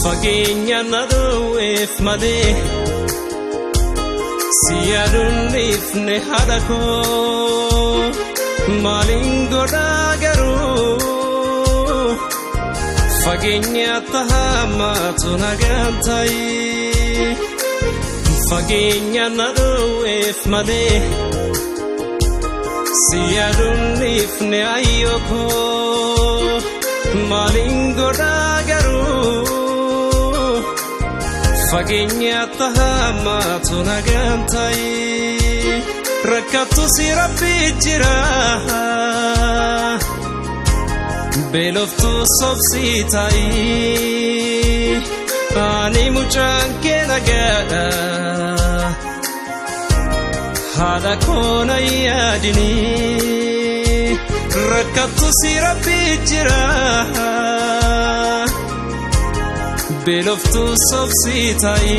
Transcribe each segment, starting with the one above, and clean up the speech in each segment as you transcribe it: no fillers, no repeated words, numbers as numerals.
Fageenya na dhoowweef malee si yaaduun dhiifne haadha koo, maaliin godhaa garuu? Fageenya tahaamaatu nagaan ta'i. Fageenya na dhoowweef malee si yaaduun dhiifne ayyoo koo, maaliin godhaa garuu? Fageenya tahaamaatu nagaan ta'i. Rakkattu si Rabbi jira, beeloftu sobsii ta'i, ani mucaan kee nagaadha, haadha koo na yaadini. Rakkattu si Rabbi jira, beeloftu sobsii ta'i,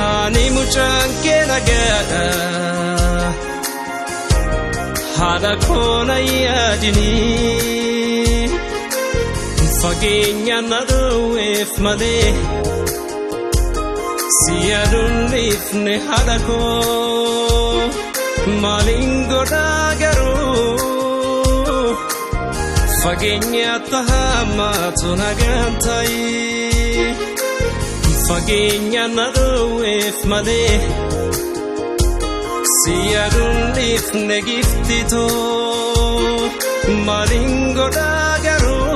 ani mucaan kee nagaadha, haadha koo na yaadini. Fageenya na dhoowweef malee si yaaduun dhiifne haadha koo, maaliin godhaa garuu? Fageenya tahaamaatu nagaan ta'i. Fageenya na dhoowweef malee si yaaduun dhiifne giftitoo, maaliin godhaa garuu?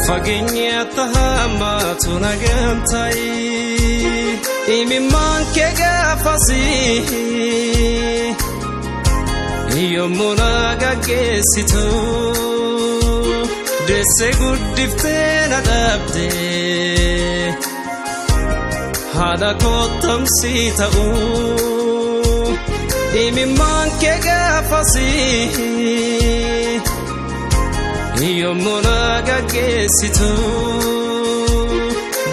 Fageenya tahaamaatu nagaan ta'i. Imimmaan kee gaafasii yommuu na gaggeessitu, deessee guddiftee na dhabde, haadha kottamsii ta'uu. Imimmaan kee gaafasii yommuu na gaggeessitu,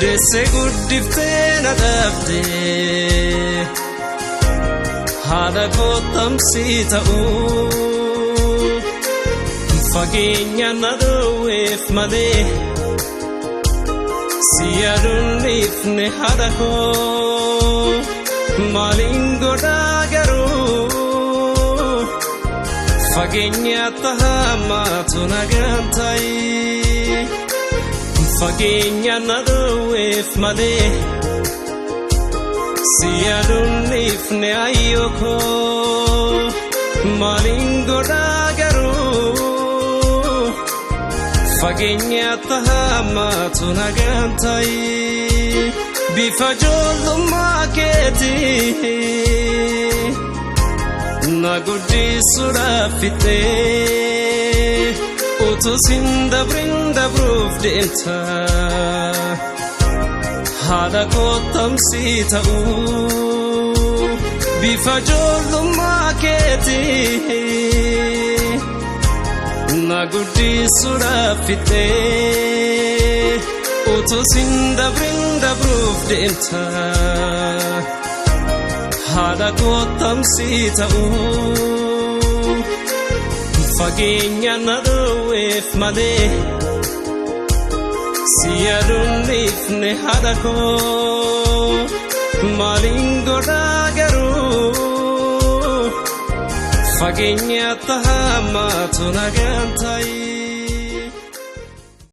deessee guddiftee na dhabde, haadha kottamsii ta'uu. Fageenya na dhoowweef malee si yaaduun dhiifne haadha koo, maaliin godhaa garuu? Fageenya tahaamaatu nagaan ta'i. Fageenya na dhoowweef malee si yaaduun dhiifne ayyoo koo, maaliin godhaa garuu? Fageenya tahaamaatu nagaan ta'i. Bifa ijoollummaa keetii na guddisuudhaaf fixee, utuu sin dabrin dabruuf deemta, haadha kottamsii ta'uu. Bifa ijoollummaa keetii na guddisuudhaaf fixee, utuu sin dabrin dabruuf deemta, haadha kottamsii ta'uu. Fageenya na dhoowweef malee si yaaduun dhiifne haadha koo, maaliin godhaa garuu? Fageenya tahaamaatu nagaan ta'i.